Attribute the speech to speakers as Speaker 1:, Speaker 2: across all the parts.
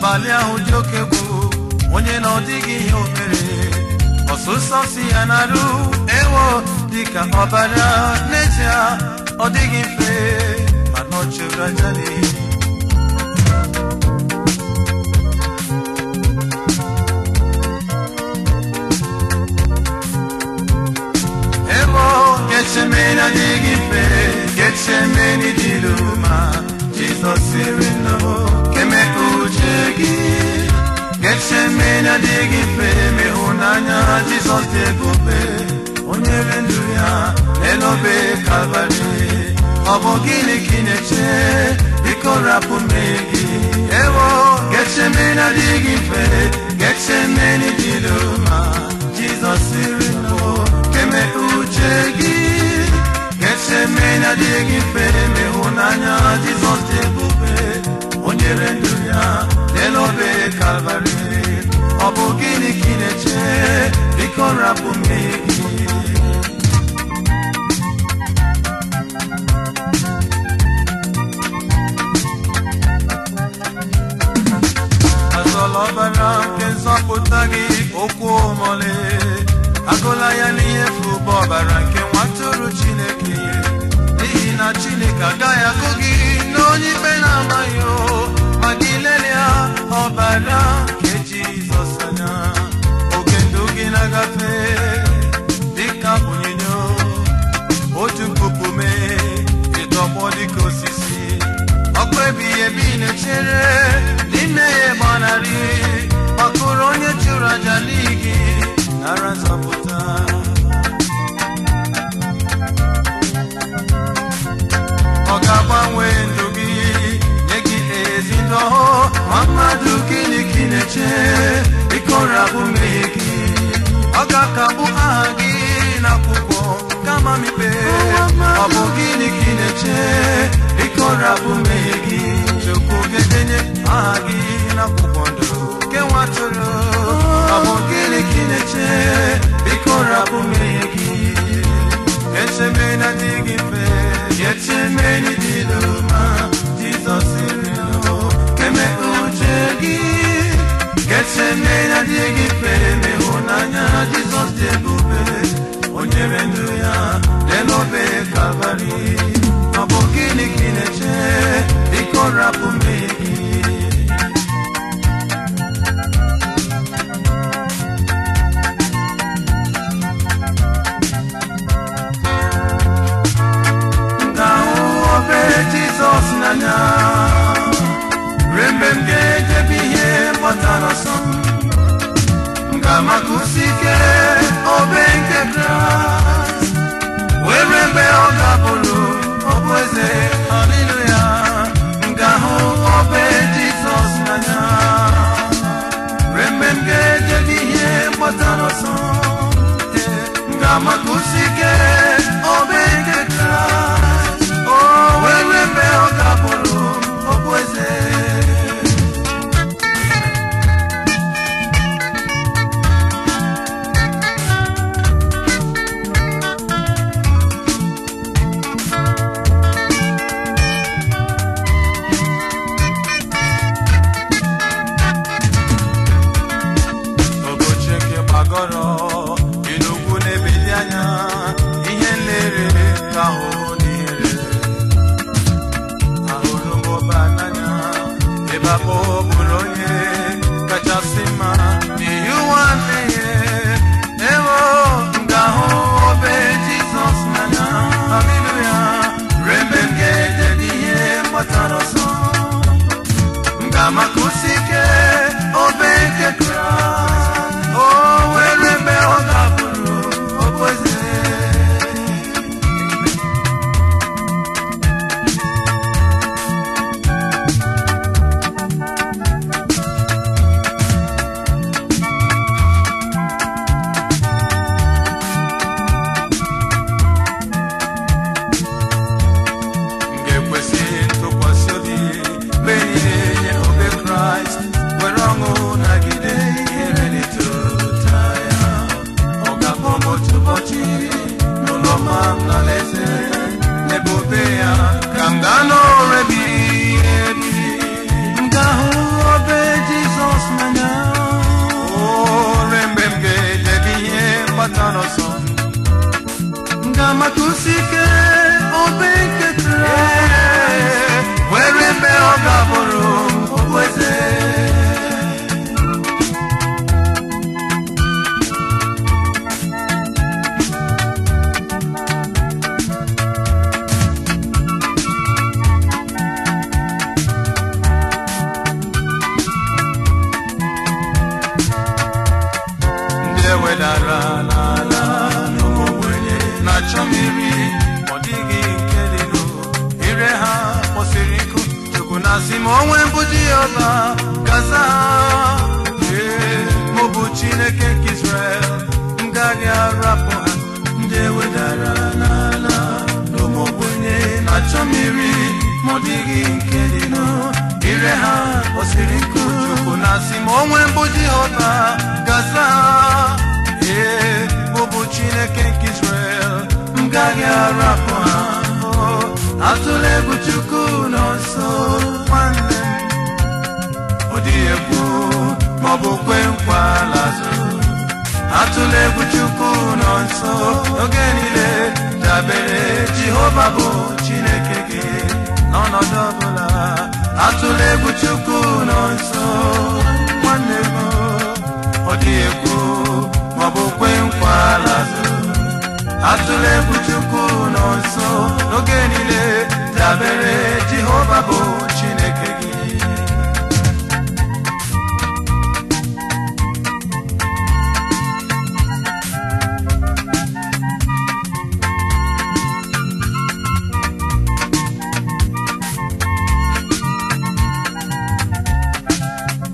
Speaker 1: Mkpali ahụ dị oke egwu, onye na ọ dịghị ihe o mere. Ọsụsọ si ya n'arụ ewo dịka ọbara n'ezie ọ dịghị mfe mana ọ chụrụ aja n'ihi. Ewo Getsemeni adịghị mfe, Getsemeni dị ilu ma Jizọs sịrị nna m keme uche gị. Getsemeni adịghị mfe, ma ịhụnanya Jizọs dị ebube, o nyere ndụ ya n'elobe Kalvarị. Ọ bụ gịnị ka ị na-eche? Biko rapụ mmehie gị. Ewo Getsemeni adịghị mfe, Getsemeni dị ilu ma Jizọs sịrị nna m keme uche gị. Getsemeni adịghị mfe, ma ịhụnanya Jizọs dị ebube, o nyere ndụ ya n'elobe Kalvarị. Ọ bụ gịnị ka ị na-eche? Biko rapụ mmehie gị. Azọla ọbara nke nzọpụta gị okwu omole, agụla ya n'ihe efu bụ ọbara nke nwa atụrụ Chineke, n'ihi na Chineke agaghị agụ gị n'onye ikpe na-amaghị o, ma gị lelia ọbara nke Jizọs anya. Oge ndụ gị na-agafe dịka onyinyo, otu mkpupu mee ịtọgbọ dịka osisi, ọkụ ebighị ebi na-echere n'ime ya gbanarị, gbakụrụ onye chụrụ aja n'ihi gị nara nzọpụta. Ọ ga-agbanwe ndụ gị nye gị ezi ndụ ọhụụ, ma mmadụ gịnị ka ị na-eche? Biko rapụ mmehie gị. Ọ ga-akagbu aha gị n'akwụkwọ kama mikpe. Ọ bụ gịnị ka ị na-eche? Biko rapụ mmehie gị. Chukwu ga-edenye aha gị n'akwụkwọ ndụ nke nwa atụrụ. Ọ bụ gịnị ka ị na-eche? Biko rapụ mmehie gị. Getsemeni adịghị mfe, Getsemeni dị ilu ma Jizọs sịrị nna m keme uche gị. Getsemeni adịghị mfe, ma ịhụnanya Jizọs dị ebube, o nyere ndụ ya n'elobe Kalvarị. Ọ bụ gịnị ka ị na-eche? Biko rapụ mmehie gị. Ga-ahụ obe Jizọs n'anya, ruo mgbe m ga-ejebe ihe mgbatara ọsọ m. M ga-amakụsi ike obe nke Kraịst, wee ruo mgbe ọ ga-abụrụ okpueze. Haleluya. M ga-ahụ obe Jizọs n'anya, ruo mgbe m ga-ejebe ihe mgbatara ọsọ m. M ga-amakụsi ike obe nke Kraịst, o wee ruo mgbe ọ ga-abụrụ okpueze. Ogochi nke gbagọrọ dị n'ugwu na-ebili anya, ihe nlere ka ahụhụ n'ihere. Ahụrụ m ụba n'anya, ebe abụọ bụrụ onye kachasị mma n'ihi ụwa mmehie. Ewo, m ga-ahụ obe Jizọs n'anya, haleluya, ruo mgbe m ga-eje n'ihe mgbatara ọsọ. M ga-amakụsi ike obe nke Kraịst, o wee ruo mgbe ọ ga-abụrụ okpueze. M ga-ekwesị ntụkwasị obi mgbe niile nye obe Kraịst, were ọṅụ nagide ihere n'ịtụta ya. Ọ ga-akpọ m otu ụbọchị n'ụlọ ma m n'alaeze, n'ebe obe ya ka m ga-anọ ebighị ebi. M ga-ahụ obe Jizọs. n'ala n'ụmụ ogbenye na-achọ mmiri, ọ dịghị nke dịnụ. Ire ha kpọsiri nkụ. Chukwu na-asị m onwe mbụ Jehova gaza ha. Ee, mụ bụ Chineke nke Israel, m gaghị arapụ ha. Ndị ewedara n'ala n'ụmụ ogbenye na-achọ mmiri, ma ọ dịghị nke dịnụ. Ire ha kpọsiri nkụ. Chukwu na-asị m onwe mbụ Jehova gaza ha. Ee, mụ bụ Chineke nke Israel, m gaghị arapụ ha. Atụla egwu, Chukwu nọ nso, nwanne m. Ọ dịghị ekwu maọbụ kwe nkwa lazụ. Atụla egwu, Chukwu nọ nso n'oge niile. Dabere Jehova bụ Chineke gị n'ọnọdụ ọbụla. Atụla egwu, Chukwu nọ nso, nwanne m. Ọ dịghị ekwu maọbụ kwe nkwa lazụ. Atụla egwu, Chukwu nọ nso n'oge niile. Dabere Jehova bụ Chineke gị.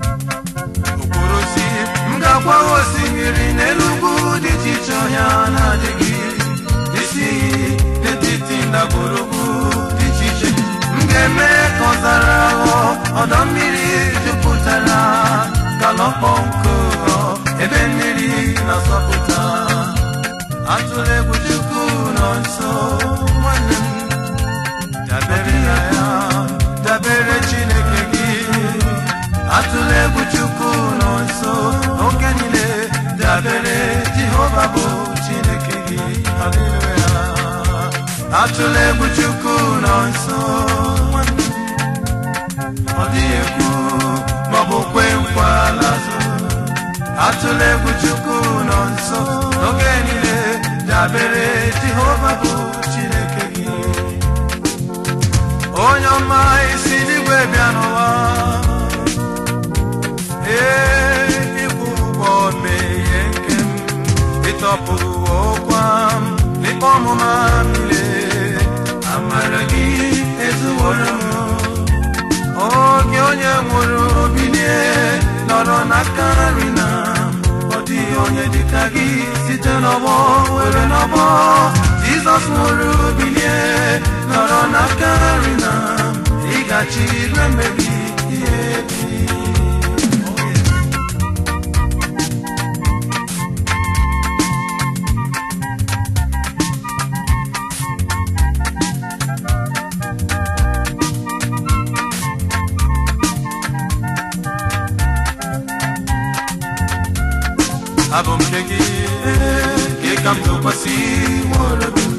Speaker 1: Okporo si m ga-agwa osimiri n'elu ugwu dị iche iche ọhịa na-adịghị isi iyi n'etiti ndagwurugwu dị iche iche. M ga-eme ka ọzara ghọọ ọdọ mmiri jupụtara, ka lọkpọ nkụ ghọọ ebe mmiri na-asọpụta. Atụla egwu, Chukwu nọ nso, nwanne m. Dabere na ya, dabere Chineke gị. Atụla egwu, Chukwu nọ nso oge niile. Dabere Jehova bụ Chineke gị. Haleluya. Atụla egwu, Chukwu nọ nso, nwanne m. Ọ dịghị ekwu maọbụ kwe nkwa lazụ. Atụla egwu, Chukwu nọ nso n'oge niile. Dabere Jehova bụ Chineke gị. Onye ọma isi n'igwe bịa n'ụwa, ee, ịkwụ ụgwọ mmehie nke m, ịtọpụrụ ụkwa m n'ikpe ọmụma m niile. Amara gị ezuworo m. Oge onye nwụrụ bilie nọrọ n'aka nri na ọ dịghị onye dịka gị site n'ọgbọ were n'ọgbọ. Jizọs nwụrụ bilie nọrọ n'aka nri na ịgachi igwe mmebi ihe ebi. Oh, yeah. Abụ m nke gị, gị ka m tụkwasị nwere obi m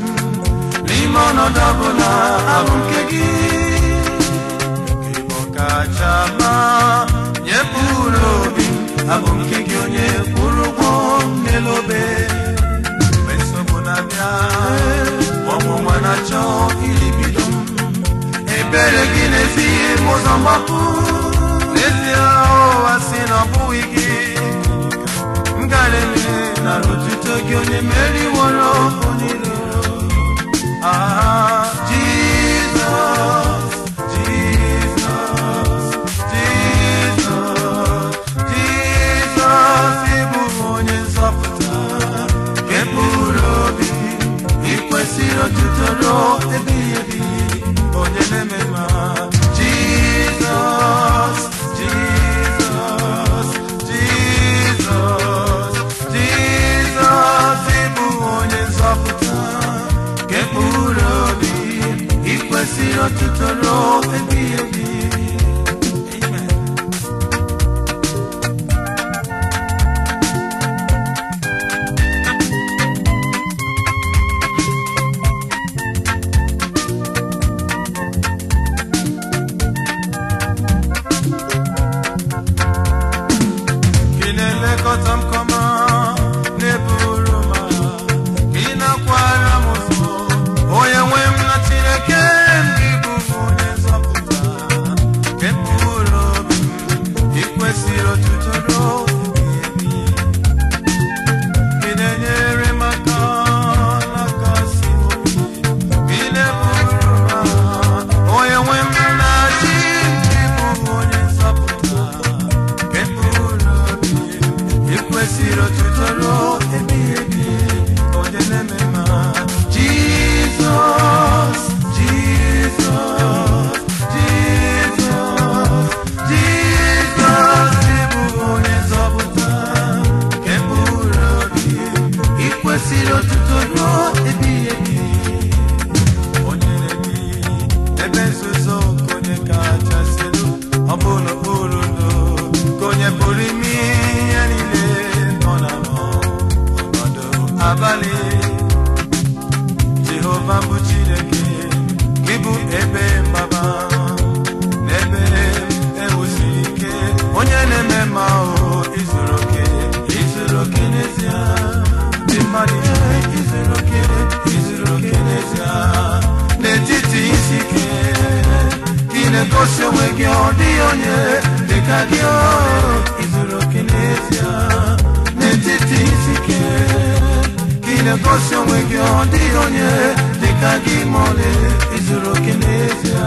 Speaker 1: n'ime ọnọdụ ọbụla. Abụ m nke gị, gị bụ ọkacha mma nye mkpụrụ obi m. Abụ m nke gị, onye kwụrụ ụgwọ m n'elu obe. Mgbe nsogbu na-abịa, ọnwụnwa na-achọ ilibido m, ebere gị n'ezi m ụzọ mgbapụ. N'ezie, ụwa si na ọ bụghị gị m gara eme. Nara otuto gị, onye meriworo onye iro. Ah, Jizọs, Jizọs, Jizọs, Jizọs, ịbụ onye nzọpụta nke mkpụrụ obi. Ị kwesịrị otuto ruo ebighị ebi, onye na-eme mma. Jizọs, Jizọs, Jizọs, Jizọs, ịbụ onye nzọpụta nke mkpụrụ obi. kwesịrị otuto ruo ebighị ebi. Onye na-ebi ebe nzuzo ka onye kachasị elu, ọ bụ n'okpuru ndo ka onye pụrụ ime ihe niile nọ na ọnọdụ abalị. Jehova bụ Chineke, gị bụ ebe mgbaba n'ebe ewusiri ike, onye na-eme mma o izuru oke, izuru oke n'ezie. Dị mmadụ izuru oke, izuru oke n'ezie. N'etiti isi ike ka ị na-egosi onwe gị, ọ dịghị onye dịka gị o, izuru oke n'ezie. N'etiti isi ike ka ị na-egosi onwe gị, ọ dịghị onye dịka gị ma ọlị, izuru oke n'ezie.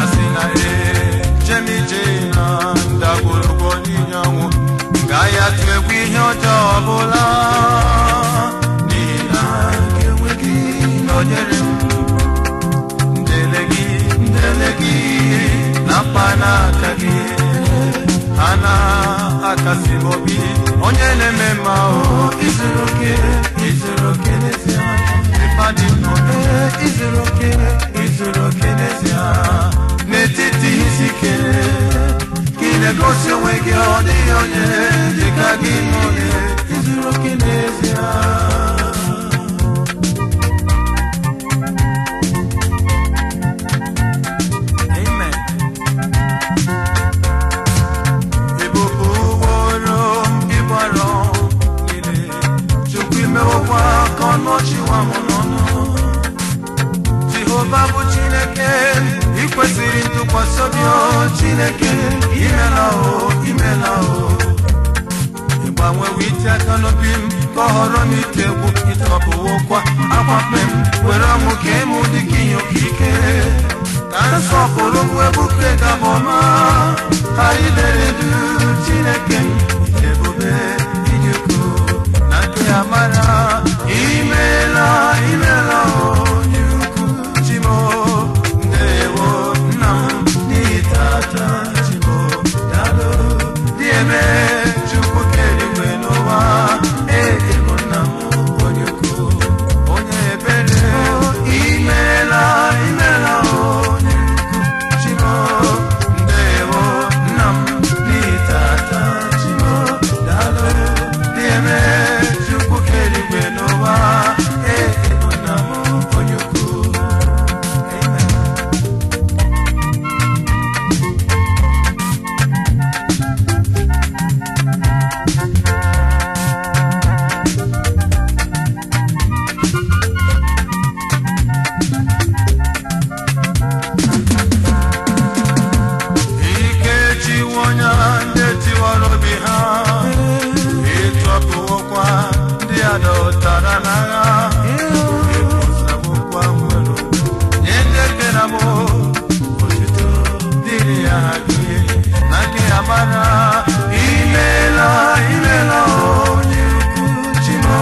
Speaker 1: Asị na ee, jemije na ndagwurugwu onyinye ọnwụ, gaghị atụ egwu ihe ọjọọ ọbụla, n'ihi na gị onwe gị nọnyere m. Ndele gị, ndele gị na mkpanaka gị, ha na-akasi m obi. Onye na-eme mma o, izuru oke, izuru oke n'ezie. Ịfadị nnọọ, izuru oke, izuru oke n'ezie. N'etiti isi ike ka ị na-egosi onwe gị, ọ dịghị onye dịka gị n'oge, izuru oke n'ezie. Amen. Ebubo ịgbara niile, Chukwu imewokwa ka ọnụ ọchị nwa m n'ọnụ. Jehova bụ Chineke, ị kwesịrị ntụkwasị obi o Chineke, imela o, imela o. Ịgbanwewo iti aka n'obi m ka ọ họrọ m ite egwu, ịtọpụwokwa akwa mkpe m, were ọṅụ ka ịmụ dịka ihe okike. Ka nsọpụrụ m wee bukwe gabọma, ha idere du Chineke m, ebube ịdị ukwuu na nke amara. Imela, imela onye ukwu Chimo, ndewo nna m n'ihi tata Chimo, daalụ dị eme Chukwu kere igwe n'ụwa, ee ịbụ nna m onye ukwu, onye ebere. Imela, imela onye ukwu Chimo, ndewo nna m n'ihi tata Chimo, daalụ dị eme Chukwu kere igwe n'ụwa, ee ịbụ nna m onye ukwu. Amen. Ike chiwonya ndị tiwara obi ha, ịtọpụwokwa ndị a dọtara n'agha, ịkwụsawokwa nwere nye ndị kere m otuto dịrị ya gị na nke amara. Imela, imela onye ukwu Chimo,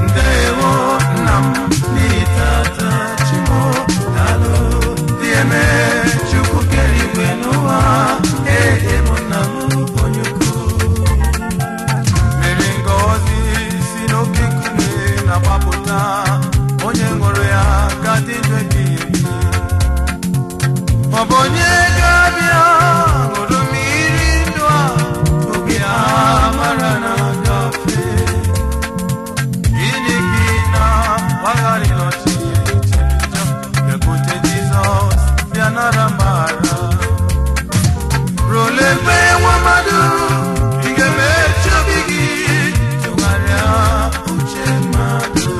Speaker 1: ndewo nna m n'ihi tata Chimo, daalụ dị eme Chukwu kere igwe n'ụwa, ee ịbụ nna m onye ukwu. Mmiri ngọzi si n'oke nkume na-agbapụta, onye ṅụrụ ya ga-adị ndụ ebighị ebi. Ọ bụ onye ga-abịa ṅụrụ mmiri ndụ a, oge amara na-agafe. Gịnị ka ị na-agbagharị n'ọchịchị njọ? Bịakwute Jizọs, bịa nara mgbaghara. Ruo mgbe nwa mmadụ ị ga-emechi obi gị tụgharịa uche mmadụ.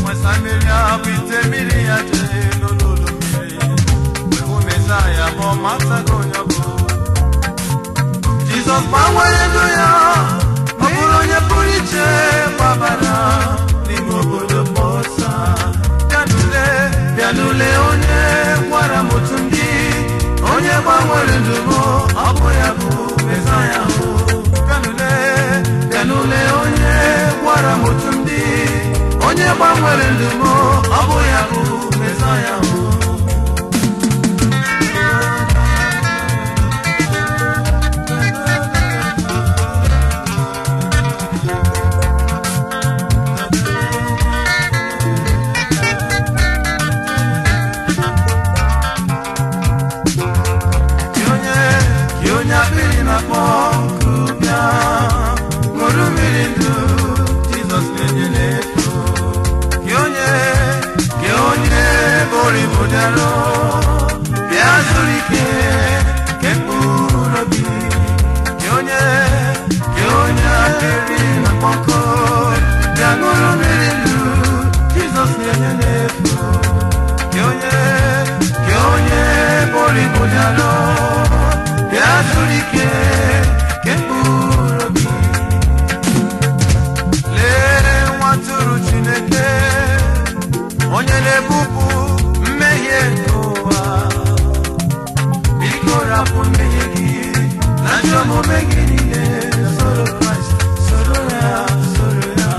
Speaker 1: Nwesa mmiri ahụ ite mmiri ya jee n'olulu mmiri, wee hụ Mesaya ma ọ mataghị onye ọ bụ. Jizọs gbanwere ndụ ya, ọ bụrụ onye pụrụ iche gbabara n'ime obodo Bọsa. ndụ m, ọ bụ ya bụ Mesaya o. Bịanụle, bịanụle onye gwara m otu m dị, onye gbanwere ndụ m, ọ bụ ya bụ Mesaya o. Gị onye akpịrị na-akpọ nkụ bịa, ṅụrụ mmiri ndụ Jizọs na-enye n'efu. Gị onye buru ibu dị arọ, bịa zuru ike nke mkpụrụ obi. Gị onye akpịrị na-akpọ nkụ, bịa ṅụrụ mmiri ndụ Jizọs na-enye n'efu. Gị onye buru ibu dị arọ, bịa zuru ike nke mkpụrụ obi. Lee nwa atụrụ Chineke, onye na-ebupụ mmehie nke ụwa. Biko rapụ mmehie gị na ajọ omume gị niile, soro Kraịst, soro ya, soro ya.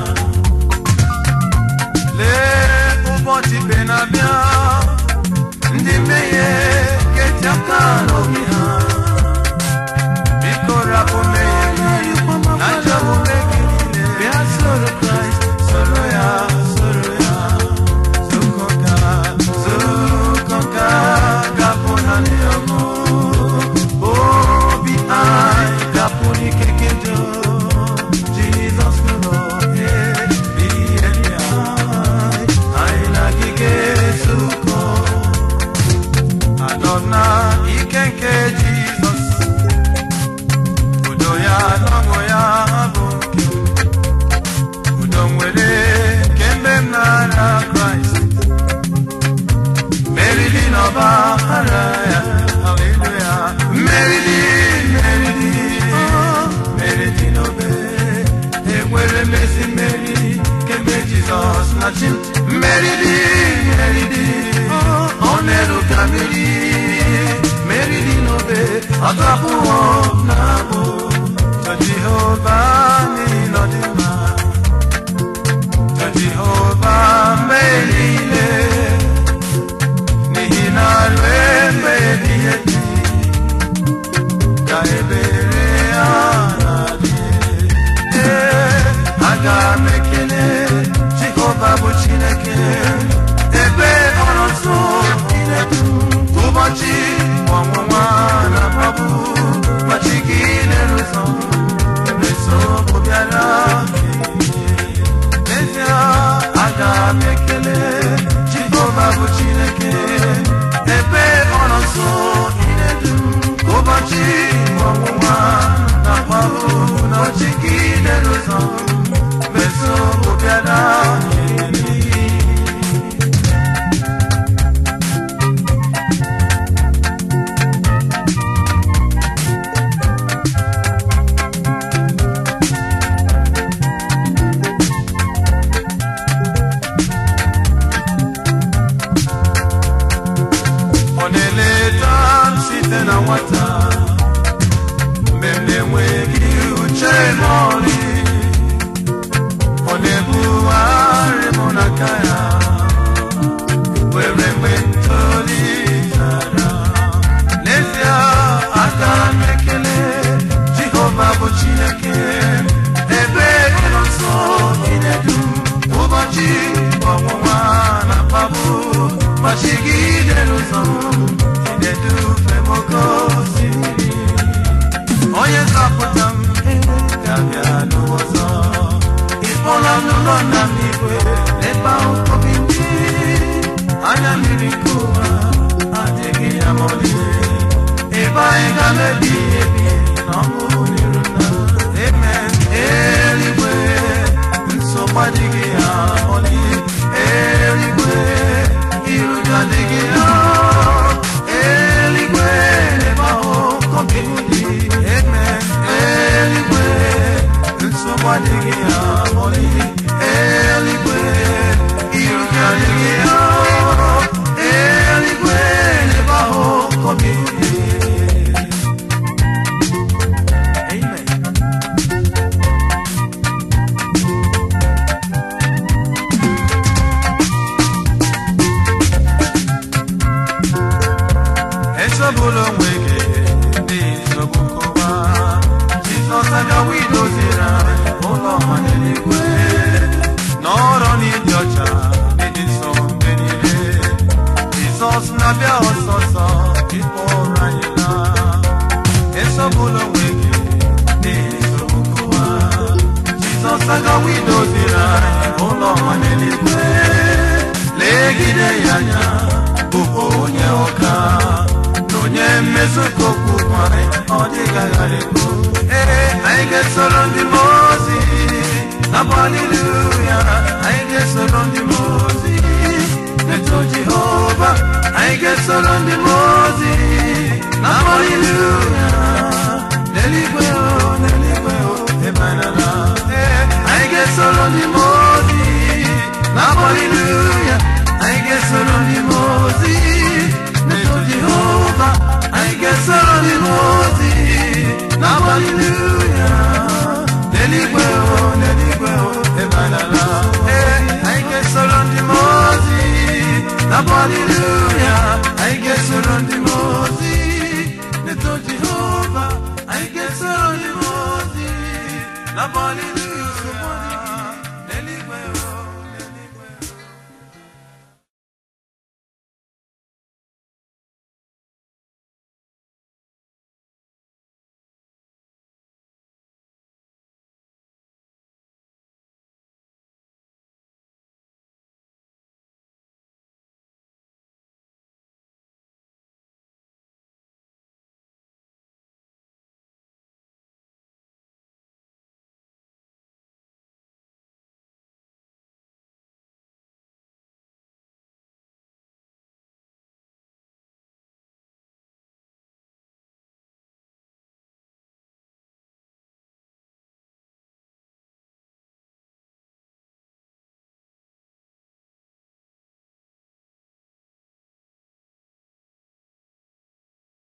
Speaker 1: Lee ụbọchị ikpe na-abịa, ndị mmehie ga-eti aka n'obi ha. Biko rapụ mmehie gị na ajọ omume gị niile, bịa soro Kraịst, soro ya, soro ya. Zukọ ka ga-abụ naanị ọṅụ, obi anyị ga-apụ n'ike nke njọ. Jizọs nụrụ ebi enyi anyị, anyị na gị ga-ezukọ. Anọ na ike nke Jizọs, udo ya na ọṅụ ya bụ nke m. Udo nwere kemgbe m nara Kraịst, meriri n'ọba ara ya, haleluya. Meriri, meriri, meriri n'obe, enwere m ezi mmeri kemgbe Jizọs na chi m. Meriri, meriri, ọ na-eru ka mmiri, meriri n'obe, ọ tọpụwo na abụ. Chọ Jehova n'ihi na ọ dị mma, chọ Jehova mgbe niile, n'ihi na ruo mgbe ebighị ebi ka ebere ya na-adị. Ee, aga m ekele Jehova bụ Chineke, ebe ọrụ nsọ na-edu ụbọchị ọnwụnwa na mkpagbu, ụbọchị gị na-eru ụzọ mgbe nsogbu bịara. N'ezie, aga m ekele Jehova bụ Chineke, ebe ọrụ nsọ na-edu ụbọchị ọnwụnwa na mkpagbu, ụbọchị gị na-eru ụzọ mgbe nsogbu bịara. Ọ na-eleta m site na nwata, mgbe m na-enweghị uche ma ọlị. Ọ na-ebugharị m n'aka ya, were mgbe ntolitara. N'ezie, aga m ekele Jehova bụ Chineke, ebe ịnọ nso ị na-edu m ụbọchị ọnwụnwa na mkpagbu, ụbọchị gị na-eru ụzọ ị na-edufe m oke osimiri. Onye nzọpụta m ga-abịa n'ụwa ọzọ, ịkpọla m n'ụlọ nna m n'igwe, n'ebe ahụ ka obi m dị. Anya mmiri nke ụwa adịghị ya ma ọlị, ebe anyị ga-ebi ebi na ọṅụ n'iru nna. Amen. Eluigwe nsogbu adịghị ya ma ọlị, eluigwe iru adịghị ya. na-abịa ọsọsọ ịkpọrọ anyị laa. Esogbula onwe gị n'ihi nsogbu nke ụwa. Jizọs agawo idoziri anyị ụlọ ọma n'eluigwe. Legide ya anya bụ onye ụka na onye mmezu nke okwu anyị, ọ dịghị agharịpụ. Ee, anyị ga-esoro ndị mmụọ ozi na-abụ haleluya. Anyị ga-esoro ndị mmụọ ozi na-eto Jehova. Anyị ga-esoro ndị mmụọ ozi na-abụ haleluya. N'eluigwe o, n'eluigwe o, ebe anyị na-ala. Ee, anyị ga-esoro ndị mmụọ ozi na-abụ haleluya. Anyị ga-esoro ndị mmụọ ozi na-eto Jehova. Anyị ga-esoro ndị mmụọ ozi na-abụ haleluya. N'eluigwe o, n'eluigwe o, ebe anyị na-ala. Ee, anyị ga-esoro ndị mmụọ ozi na-abụ haleluya. Anyị ga-esoro ndị mmụọ ozi na-eto Jehova. Anyị ga-esoro ndị mmụọ ozi na-abụ haleluya.